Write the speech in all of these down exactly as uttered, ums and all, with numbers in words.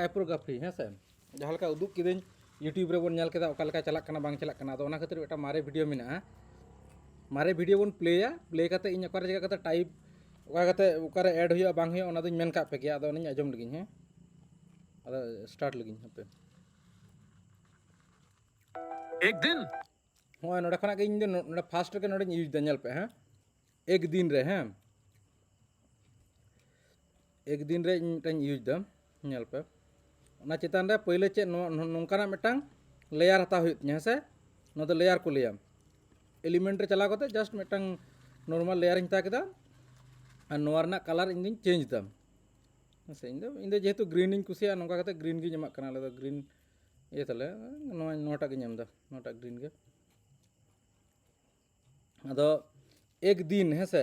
ᱴᱟᱭᱤᱯᱳᱜᱨᱟᱯᱷᱤ, ᱦᱮᱸ ᱥᱮ, ᱡᱟᱦᱟᱸ ᱞᱮᱠᱟ ᱩᱫᱩᱜ ᱠᱤᱫᱟᱹᱧ, YouTube ᱨᱮᱵᱚᱱ ᱧᱮᱞ ᱠᱮᱫᱟ ᱚᱠᱟ ᱞᱮᱠᱟ ᱪᱟᱞᱟᱜ ᱠᱟᱱᱟ ᱵᱟᱝ ᱪᱟᱞᱟᱜ ᱠᱟᱱᱟ᱾ ᱟᱫᱚ ᱚᱱᱟ ᱠᱷᱟᱹᱛᱤᱨ ᱢᱤᱫᱴᱟᱝ ᱢᱟᱨᱮ ᱵᱷᱤᱰᱤᱭᱳ ᱢᱮᱱᱟᱜᱼᱟ, ᱢᱟᱨᱮ ᱵᱷᱤᱰᱤᱭᱳ ᱵᱚᱱ ᱯᱞᱮᱭᱟ, ᱯᱞᱮ ᱠᱟᱛᱮ ᱤᱧ ᱚᱠᱟᱨᱮ ᱪᱮᱠᱟ ᱠᱟᱛᱮ ᱴᱟᱭᱤᱯ, ᱚᱠᱟ ᱠᱟᱛᱮ ᱚᱠᱟᱨᱮ ᱮᱰ ᱦᱩᱭᱩᱜᱼᱟ ᱵᱟᱝ ᱦᱩᱭᱩᱜᱼᱟ ᱚᱱᱟ ᱫᱚᱧ ᱢᱮᱱ ᱠᱟᱜ ᱯᱮ ᱜᱮᱭᱟ᱾ ᱟᱫᱚ ᱚᱱᱟᱧ ᱟᱸᱡᱚᱢ ᱞᱮᱜᱤᱧ, ᱦᱮᱸ, ᱟᱫᱚ ᱥᱴᱟᱨᱴ ᱞᱮᱜᱤᱧ ᱦᱟᱯᱮ᱾ ᱮᱠ ᱫᱤᱱ᱾ ᱦᱚᱸᱜᱼᱚᱭ ᱱᱚᱰᱮ ᱠᱷᱚᱱᱟᱜ ᱜᱮ ᱤᱧ ᱫᱚ ᱱᱚ-, ᱱᱚᱰᱮ ᱯᱷᱟᱥᱴ ᱨᱮᱜᱮ ᱱᱚᱰᱮᱧ ᱤᱭᱩᱡᱽ ᱮᱫᱟ, ᱧᱮᱞ ᱯᱮ, ᱦᱮᱸ, ᱮᱠ ᱫᱤᱱ ᱨᱮ, ᱦᱮᱸ, ᱮᱠ ᱫᱤᱱ ᱨᱮ ᱤᱧ ᱢᱤᱫᱴᱟᱝ ᱤᱭᱩᱡᱽ ᱮᱫᱟ, ᱧᱮᱞ ᱯᱮ᱾ ᱚᱱᱟ ᱪᱮᱛᱟᱱ ᱨᱮ ᱯᱳᱭᱞᱳ ᱪᱮᱫ ᱱᱚᱣᱟ, ᱱᱚ-, ᱱᱚᱝᱠᱟᱱᱟᱜ ᱢᱤᱫᱴᱟᱝ ᱞᱮᱭᱟᱨ ᱦᱟᱛᱟᱣ ᱦᱩᱭᱩᱜ ᱛᱤᱧᱟᱹ, ᱦᱮᱸ ᱥᱮ? ᱱᱚᱣᱟ ᱫᱚ ᱞᱮᱭᱟᱨ ᱠᱚ ᱞᱟᱹᱭᱟ᱾ ᱮᱞᱤᱢᱮᱱᱴ ᱨᱮ ᱪᱟᱞᱟᱣ ᱠᱟᱛᱮ ᱡᱟᱥᱴ ᱢᱤᱫᱴᱟᱝ ᱱᱚᱨᱢᱟᱞ ᱞᱮᱭᱟᱨᱤᱧ ᱦᱟᱛᱟᱣ ᱠᱮᱫᱟ, ᱟᱨ ᱱᱚᱣᱟ ᱨᱮᱱᱟᱜ ᱠᱟᱞᱟᱨ ᱤᱧ ᱫᱚᱧ ᱪᱮᱧᱡᱽ ᱮᱫᱟ, ᱦᱮᱸ ᱥᱮ? ᱤᱧ ᱫᱚ, ᱤᱧ ᱫᱚ ᱡᱮᱦᱮᱛᱩ ᱜᱨᱤᱱ ᱤᱧ ᱠᱩᱥᱤᱭᱟᱜᱼᱟ, ᱱᱚᱝᱠᱟ ᱠᱟᱛᱮ ᱜᱨᱤᱱ ᱜᱤᱧ ᱮᱢᱟᱜ ᱠᱟᱱᱟ᱾ ᱟᱞᱮ ᱫᱚ ᱜᱨᱤᱱ ᱤᱭᱟᱹ ᱛᱟᱞᱮ, ᱱᱚᱣᱟ, ᱱᱚᱣᱟᱴᱟᱜ ᱜᱤᱧ ᱮᱢ ᱮᱫᱟ, ᱱᱚᱣᱟᱴᱟᱜ ᱜᱨᱤᱱ ᱜᱮ᱾ ᱟᱫᱚ ᱮᱠ ᱫᱤᱱ, ᱦᱮᱸ ᱥᱮ,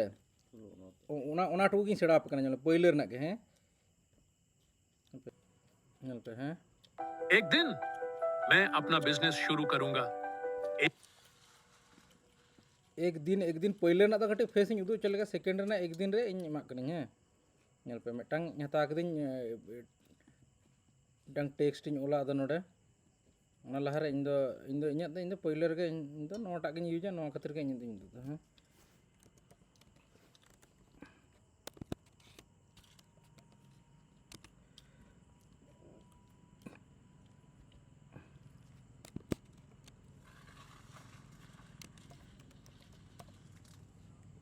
ᱚ-, ᱚᱱᱟ, ᱚᱱᱟ ᱴᱩᱠᱩ ᱜᱤᱧ ᱥᱮᱬᱟ ᱟᱯᱮ ᱠᱟᱱᱟ, ᱧᱮᱞ ᱯᱳᱭᱞᱳ ᱨᱮᱱᱟᱜ ᱜᱮ, ᱦᱮᱸ, ᱧᱮᱞ ᱯᱮ, ᱦᱮᱸ᱾ एक दिन मैं अपना बिजनेस शुरू करूंगा। एक दिन, एक दिन ᱯᱳᱭᱞᱳ ᱨᱮᱱᱟᱜ ᱫᱚ ᱠᱟᱹᱴᱤᱡ ᱯᱷᱮᱥ ᱤᱧ ᱩᱫᱩᱜ ᱦᱚᱪᱚ ᱞᱮᱜᱮ, ᱥᱮᱠᱮᱱᱰ ᱨᱮᱱᱟᱜ ᱮᱠ ᱫᱤᱱ ᱨᱮ ᱤᱧ ᱮᱢᱟᱜ ᱠᱟᱹᱱᱟᱹᱧ, ᱦᱮᱸ᱾ ᱧᱮᱞ ᱯᱮ, ᱢᱤᱫᱴᱟᱝ ᱤᱧ ᱦᱟᱛᱟᱣ ᱠᱤᱫᱟᱹᱧ, ᱮ, ᱢᱤᱫᱴᱟᱝ ᱴᱮᱠᱥᱴ ᱤᱧ ᱚᱞᱟ, ᱟᱫᱚ ᱱᱚᱰᱮ ᱚᱱᱟ ᱞᱟᱦᱟᱨᱮ ᱤᱧ ᱫᱚ, ᱤᱧ ᱫᱚ ᱤᱧᱟᱹᱜ ᱫᱚ, ᱤᱧ ᱫᱚ ᱯᱳᱭᱞᱳ ᱨᱮᱜᱮ ᱤᱧ, ᱤᱧ ᱫᱚ ᱱᱚᱣᱟᱴᱟᱜ ᱜᱤᱧ ᱤᱭᱩᱡᱟ, ᱱᱚᱣᱟ ᱠᱷᱟᱹᱛᱤᱨ ᱜᱮ ᱤᱧ ᱫᱚᱧ ᱩᱫᱩᱜ ᱮᱫᱟ, ᱦᱮᱸ᱾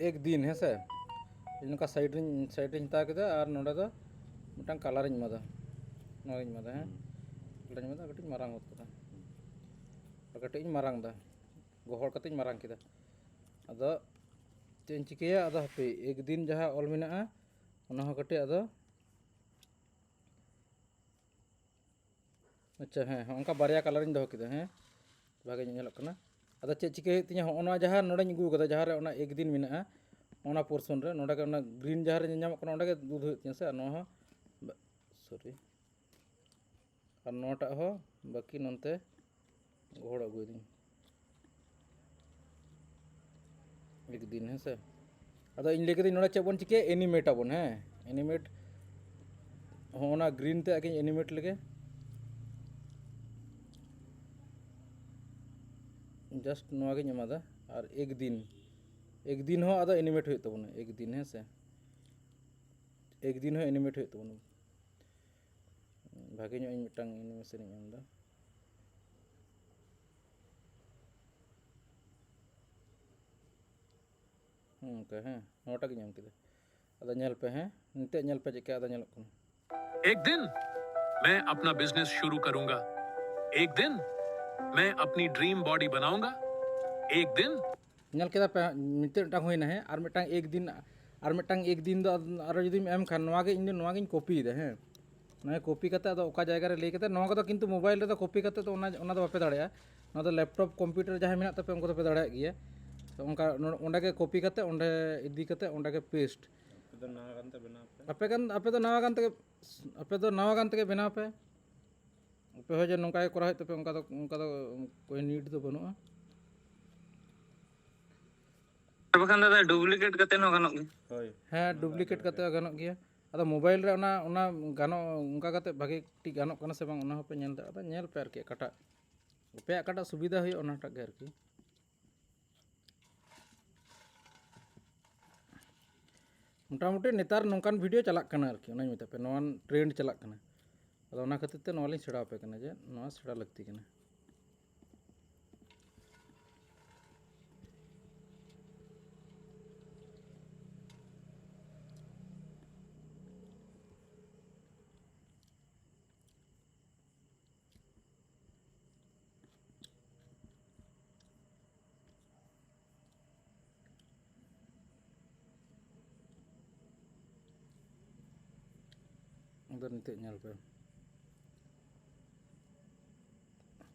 ᱮᱠ ᱫᱤᱱ, ᱦᱮᱸ ᱥᱮ, ᱤᱧ ᱱᱚᱝᱠᱟ ᱥᱟᱭᱤᱰ ᱨᱤᱧ, ᱥᱟᱭᱤᱰ ᱨᱤᱧ ᱦᱟᱛᱟᱣ ᱠᱮᱫᱟ ᱟᱨ ᱱᱚᱰᱮ ᱫᱚ ᱢᱤᱫᱴᱟᱝ ᱠᱟᱞᱟᱨᱤᱧ ᱮᱢᱟᱫᱟ, ᱱᱚᱣᱟᱧ ᱮᱢᱟᱫᱟ, ᱦᱮᱸ᱾ ᱦᱩᱸ᱾ ᱠᱟᱞᱟᱨᱤᱧ ᱮᱢᱟᱫᱟ, ᱠᱟᱹᱴᱤᱡ ᱢᱟᱨᱟᱝ ᱜᱚᱫ ᱠᱟᱫᱟ, ᱟᱨ ᱠᱟᱹᱴᱤᱡ ᱤᱧ ᱢᱟᱨᱟᱝ ᱮᱫᱟ, ᱜᱚᱦᱚᱲ ᱠᱟᱛᱮᱧ ᱢᱟᱨᱟᱝ ᱠᱮᱫᱟ᱾ ᱟᱫᱚ ᱪᱮᱫ ᱤᱧ ᱪᱤᱠᱟᱹᱭᱟ, ᱟᱫᱚ ᱦᱟᱯᱮ, ᱮᱠ ᱫᱤᱱ ᱡᱟᱦᱟᱸ ᱚᱞ ᱢᱮᱱᱟᱜᱼᱟ, ᱚᱱᱟ ᱦᱚᱸ ᱠᱟᱹᱴᱤᱡ ᱟᱫᱚ ᱟᱪᱪᱷᱟ, ᱦᱮᱸ, ᱦᱚᱸ, ᱚᱱᱠᱟ ᱵᱟᱨᱭᱟ ᱠᱟᱞᱟᱨᱤᱧ ᱫᱚᱦᱚ ᱠᱮᱫᱟ, ᱦᱮᱸ, ᱵᱷᱟᱜᱮ ᱧᱚᱜ ᱧᱮᱞᱚᱜ ᱠᱟᱱᱟ᱾ ᱟᱫᱚ ᱪᱮᱫ ᱪᱤᱠᱟᱹ ᱦᱩᱭᱩᱜ ᱛᱤᱧᱟᱹ, ᱦᱚᱸᱜᱼᱚ ᱱᱚᱣᱟ ᱡᱟᱦᱟᱸ ᱱᱚᱰᱮᱧ ᱟᱹᱜᱩ ᱠᱟᱫᱟ, ᱡᱟᱦᱟᱸ ᱨᱮ ᱚᱱᱟ ᱮᱠ ᱫᱤᱱ ᱢᱮᱱᱟᱜᱼᱟ, ᱚᱱᱟ ᱯᱳᱨᱥᱚᱱ ᱨᱮ, ᱱᱚᱰᱮ ᱜᱮ ᱚᱱᱟ ᱜᱨᱤᱱ ᱡᱟᱦᱟᱸ ᱨᱮ ᱧᱮᱞ ᱧᱟᱢᱚᱜ ᱠᱟᱱᱟ, ᱚᱸᱰᱮ ᱜᱮ ᱩᱫᱩᱜ ᱦᱩᱭᱩᱜ ᱛᱤᱧᱟᱹ ᱥᱮ, ᱟᱨ ᱱᱚᱣᱟ ᱦᱚᱸ, ᱵᱟ-, ᱥᱚᱨᱤ, ᱟᱨ ᱱᱚᱣᱟᱴᱟᱜ ᱦᱚᱸ ᱵᱟᱹᱠᱤ ᱱᱚᱱᱛᱮ ᱜᱚᱦᱚᱲ ᱟᱹᱜᱩᱭᱫᱟᱹᱧ᱾ ᱮᱠ ᱫᱤᱱ, ᱦᱮᱸ ᱥᱮ᱾ ᱟᱫᱚ ᱤᱧ ᱞᱟᱹᱭ ᱠᱮᱫᱟᱹᱧ ᱱᱚᱰᱮ ᱪᱮᱫ ᱵᱚᱱ ᱪᱤᱠᱟᱹᱭᱟ, ᱮᱱᱤᱢᱮᱴ ᱟᱵᱚᱱ, ᱦᱮᱸ, ᱮᱱᱤᱢᱮᱴ᱾ ᱦᱚᱸ, ᱚᱱᱟ ᱜᱨᱤᱱ ᱛᱮ ᱟᱜᱮᱧ ᱮᱱᱤᱢᱮᱴ ᱞᱮᱜᱮ᱾ ᱡᱟᱥᱴ ᱱᱚᱣᱟ ᱜᱤᱧ ᱮᱢᱟᱫᱟ᱾ ᱟᱨ ᱮᱠ ᱫᱤᱱ, ᱮᱠ ᱫᱤᱱ ᱦᱚᱸ ᱟᱫᱚ ᱮᱱᱤᱢᱮᱴ ᱦᱩᱭᱩᱜ ᱛᱟᱵᱚᱱᱟ, ᱮᱠ ᱫᱤᱱ, ᱦᱮᱸ ᱥᱮ? ᱮᱠ ᱫᱤᱱ ᱦᱚᱸ ᱮᱱᱤᱢᱮᱴ ᱦᱩᱭᱩᱜ ᱛᱟᱵᱚᱱᱟ᱾ ᱵᱷᱟᱜᱮ ᱧᱚᱜ ᱤᱧ ᱢᱤᱫᱴᱟᱝ ᱮᱱᱤᱢᱮᱥᱚᱱ ᱤᱧ ᱮᱢ ᱮᱫᱟ᱾ ᱦᱩᱸ, ᱚᱱᱠᱟ, ᱦᱮᱸ, ᱱᱚᱣᱟᱴᱟᱜ ᱜᱤᱧ ᱮᱢ ᱠᱮᱫᱟ᱾ ᱟᱫᱚ ᱧᱮᱞ ᱯᱮ, ᱦᱮᱸ, ᱱᱤᱛᱚᱜ ᱧᱮᱞ ᱯᱮ ᱪᱮᱫᱠᱟ ᱟᱫᱚ ᱧᱮᱞᱚᱜ ᱠᱟᱱᱟ᱾ एक दिन मैं अपना बिजनेस शुरू करूंगा। एक दिन मैं अपनी ड्रीम बॉडी बनाऊंगा। एक दिन। ᱧᱮᱞ ᱠᱮᱫᱟ ᱯᱮ, ᱢᱤᱫᱴᱮᱱ ᱢᱤᱫᱴᱟᱝ ᱦᱩᱭᱱᱟ, ᱦᱮᱸ, ᱟᱨ ᱢᱤᱫᱴᱟᱝ ᱮᱠ ᱫᱤᱱ, ᱟᱨ ᱢᱤᱫᱴᱟᱝ ᱮᱠ ᱫᱤᱱ ᱫᱚ ᱟᱨᱚ ᱡᱩᱫᱤᱢ ᱮᱢ ᱠᱷᱟᱱ, ᱱᱚᱣᱟ ᱜᱮ ᱤᱧ ᱫᱚ ᱱᱚᱣᱟ ᱜᱤᱧ ᱠᱚᱯᱤᱭᱮᱫᱟ, ᱦᱮᱸ᱾ ᱱᱚᱣᱟ ᱠᱚᱯᱤ ᱠᱟᱛᱮ ᱟᱫᱚ ᱚᱠᱟ ᱡᱟᱭᱜᱟ ᱨᱮ ᱞᱟᱹᱭ ᱠᱟᱛᱮ, ᱱᱚᱣᱟ ᱠᱚᱫᱚ ᱠᱤᱱᱛᱩ ᱢᱳᱵᱟᱭᱤᱞ ᱨᱮᱫᱚ ᱠᱚᱯᱤ ᱠᱟᱛᱮ ᱫᱚ ᱚᱱᱟ, ᱚᱱᱟ ᱫᱚ ᱵᱟᱯᱮ ᱫᱟᱲᱮᱭᱟᱜᱼᱟ᱾ ᱱᱚᱣᱟ ᱫᱚ ᱞᱮᱯᱴᱚᱯ, ᱠᱚᱢᱯᱤᱭᱩᱴᱟᱨ ᱡᱟᱦᱟᱸᱭ ᱢᱮᱱᱟᱜ ᱛᱟᱯᱮ, ᱩᱱᱠᱩ ᱫᱚᱯᱮ ᱫᱟᱲᱮᱭᱟᱜ ᱜᱮᱭᱟ᱾ ᱛᱚ ᱚᱱᱠᱟ ᱱᱚ-, ᱚᱸᱰᱮ ᱜᱮ ᱠᱚᱯᱤ ᱠᱟᱛᱮ ᱚᱸᱰᱮ ᱤᱫᱤ ᱠᱟᱛᱮ ᱚᱸᱰᱮ ᱜᱮ ᱯᱮᱥᱴ᱾ ᱟᱯᱮ ᱫᱚ ᱱᱟᱣᱟ ᱜᱟᱱ ᱛᱮ ᱵᱮᱱᱟᱣ ᱯᱮ᱾ ᱟᱯᱮ ᱜᱟᱱ, ᱟᱯᱮ ᱫᱚ ᱱᱟᱣᱟ ᱜᱟᱱ ᱛᱮᱜᱮ, ᱟᱯᱮ ᱫᱚ ᱱᱟᱣᱟ ᱜᱟᱱ ᱛᱮᱜᱮ ᱵᱮᱱᱟᱣ ᱯᱮ᱾ ᱟᱯᱮ ᱦᱚᱸ ᱡᱮ ᱱᱚᱝᱠᱟ ᱜᱮ ᱠᱚᱨᱟᱣ ᱦᱩᱭᱩᱜ ᱛᱟᱯᱮ, ᱚᱱᱠᱟ ᱫᱚ, ᱚᱱᱠᱟ ᱫᱚ ᱠᱳᱭ ᱱᱤᱰ ᱫᱚ ᱵᱟᱹᱱᱩᱜᱼᱟ᱾ ᱵᱟᱠᱷᱟᱱ ᱫᱟᱫᱟ, ᱰᱩᱯᱞᱤᱠᱮᱴ ᱠᱟᱛᱮ ᱦᱚᱸ ᱜᱟᱱᱚᱜ ᱜᱮᱭᱟ᱾ ᱦᱳᱭ᱾ ᱦᱮᱸ, ᱰᱩᱯᱞᱤᱠᱮᱴ ᱠᱟᱛᱮ ᱦᱚᱸ ᱜᱟᱱᱚᱜ ᱜᱮᱭᱟ᱾ ᱟᱫᱚ ᱢᱳᱵᱟᱭᱤᱞ ᱨᱮ ᱚᱱᱟ, ᱚᱱᱟ ᱜᱟᱱᱚᱜ, ᱚᱱᱠᱟ ᱠᱟᱛᱮ ᱵᱷᱟᱜᱮ ᱴᱷᱤᱠ ᱜᱟᱱᱚᱜ ᱠᱟᱱᱟ ᱥᱮ ᱵᱟᱝ, ᱚᱱᱟ ᱦᱚᱸᱯᱮ ᱧᱮᱞ ᱫᱟᱲᱮᱭᱟᱜᱼᱟ᱾ ᱟᱫᱚ ᱧᱮᱞ ᱯᱮ ᱟᱨᱠᱤ, ᱚᱠᱟᱴᱟᱜ, ᱟᱯᱮᱭᱟᱜ ᱚᱠᱟᱴᱟᱜ ᱥᱩᱵᱤᱫᱷᱟ ᱦᱩᱭᱩᱜᱼᱟ, ᱚᱱᱟᱴᱟᱜ ᱜᱮ ᱟᱨᱠᱤ᱾ ᱢᱚᱴᱟᱢᱩᱴᱤ ᱱᱮᱛᱟᱨ ᱱᱚᱝᱠᱟᱱ ᱵᱷᱤᱰᱤᱭᱳ ᱪᱟᱞᱟᱜ ᱠᱟᱱᱟ ᱟᱨᱠᱤ, ᱚᱱᱟᱧ ᱢᱮᱛᱟᱜ ᱯᱮ, ᱱᱚᱣᱟ ᱴᱨᱮᱱᱰ ᱪᱟᱞᱟᱜ ᱠᱟᱱᱟ᱾ ᱟᱫᱚ ᱚᱱᱟ ᱠᱷᱟᱹᱛᱤᱨ ᱛᱮ ᱱᱚᱣᱟ ᱞᱤᱧ ᱥᱮᱬᱟ ᱟᱯᱮ ᱠᱟᱱᱟ ᱡᱮ ᱱᱚᱣᱟ ᱥᱮᱬᱟ ᱞᱟᱹᱠᱛᱤ ᱠᱟᱱᱟ᱾ ᱟᱫᱚ ᱱᱤᱛᱚᱜ ᱧᱮᱞ ᱯᱮ᱾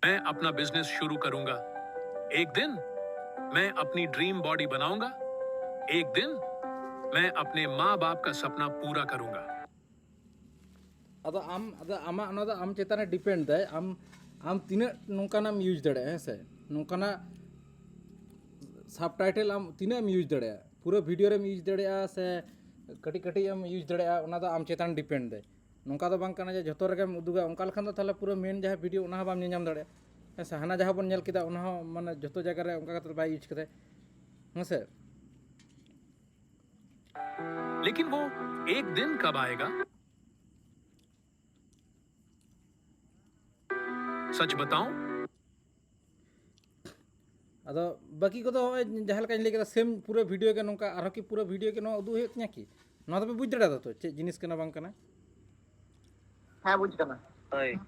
मैं अपना बिजनेस शुरू करूंगा। एक दिन मैं अपनी ड्रीम बॉडी बनाऊंगा। एक दिन मैं अपने माँ बाप का सपना पूरा करूंगा। ᱟᱫᱚ ᱟᱢ, ᱟᱫᱚ ᱟᱢᱟᱜ ᱚᱱᱟ ᱫᱚ ᱟᱢ ᱪᱮᱛᱟᱱ ᱨᱮ ᱰᱤᱯᱮᱱᱰ ᱫᱟᱭ, ᱟᱢ, ᱟᱢ ᱛᱤᱱᱟᱹᱜ ᱱᱚᱝᱠᱟᱱᱟᱜ ᱮᱢ ᱤᱭᱩᱡᱽ ᱫᱟᱲᱮᱭᱟᱜᱼᱟ, ᱦᱮᱸ ᱥᱮ? ᱱᱚᱝᱠᱟᱱᱟᱜ ᱥᱟᱵᱴᱟᱭᱴᱮᱞ ᱟᱢ ᱛᱤᱱᱟᱹᱜ ᱮᱢ ᱤᱭᱩᱡᱽ ᱫᱟᱲᱮᱭᱟᱜᱼᱟ, ᱯᱩᱨᱟᱹ ᱵᱷᱤᱰᱤᱭᱳ ᱨᱮᱢ ᱤᱭᱩᱡᱽ ᱫᱟᱲᱮᱭᱟᱜᱼᱟ ᱥᱮ ᱠᱟᱹᱴᱤᱡ ᱠᱟᱹᱴᱤᱡ ᱮᱢ ᱤᱭᱩᱡᱽ ᱫᱟᱲᱮᱭᱟᱜᱼᱟ, ᱚᱱᱟ ᱫᱚ ᱟᱢ ᱪᱮᱛᱟᱱ ᱰᱤᱯᱮᱱᱰ ᱫᱟᱭ᱾ ᱱᱚᱝᱠᱟ ᱫᱚ ᱵᱟᱝ ᱠᱟᱱᱟ ᱡᱮ ᱡᱷᱚᱛᱚ ᱨᱮᱜᱮᱢ ᱩᱫᱩᱜᱟ, ᱚᱱᱠᱟ ᱞᱮᱠᱷᱟᱱ ᱫᱚ ᱛᱟᱦᱚᱞᱮ ᱯᱩᱨᱟᱹ ᱢᱮᱱ ᱡᱟᱦᱟᱸ ᱵᱷᱤᱰᱤᱭᱳ ᱚᱱᱟ ᱦᱚᱸ ᱵᱟᱢ ᱧᱮᱧᱟᱢ ᱫᱟᱲᱮᱭᱟᱜᱼᱟ᱾ ᱦᱮᱸ ᱥᱮ, ᱦᱟᱱᱟ ᱡᱟᱦᱟᱸ ᱵᱚᱱ ᱧᱮᱞ ᱠᱮᱫᱟ ᱚᱱᱟ ᱦᱚᱸ ᱢᱟᱱᱮ ᱡᱷᱚᱛᱚ ᱡᱟᱭᱜᱟ ᱨᱮ ᱚᱱᱠᱟ ᱠᱟᱛᱮ ᱵᱟᱭ ᱤᱭᱩᱡᱽ ᱠᱟᱫᱟᱭ᱾ ᱦᱮᱸ ᱥᱮ, लेकिन वो एक दिन कब आएगा, सच बताऊं? ᱟᱫᱚ ᱵᱟᱹᱠᱤ ᱠᱚᱫᱚ ᱱᱚᱜᱼᱚᱭ ᱡᱟᱦᱟᱸ ᱞᱮᱠᱟᱧ ᱞᱟᱹᱭ ᱠᱮᱫᱟ, ᱥᱮᱢ ᱯᱩᱨᱟᱹ ᱵᱷᱤᱰᱤᱭᱳ ᱜᱮ ᱱᱚᱝᱠᱟ, ᱟᱨᱦᱚᱸ ᱠᱤ ᱯᱩᱨᱟᱹ ᱵᱷᱤᱰᱤᱭᱳ ᱜᱮ ᱱᱚᱣᱟ ᱩᱫᱩᱜ ᱦᱩᱭᱩᱜ ᱛᱤᱧᱟ ᱠᱤ? ᱱᱚᱣᱟ ᱫᱚᱯᱮ ᱵᱩᱡᱽ ᱫᱟᱲᱮᱭᱟᱫᱟ ᱛᱚ, ᱪᱮᱫ ᱡᱤᱱᱤᱥ ᱠᱟᱱᱟ ᱵᱟᱝ ᱠᱟᱱᱟ? ᱦᱮᱸ, ᱵᱩᱡᱽ ᱠᱟᱱᱟ᱾ ᱦᱳᱭ᱾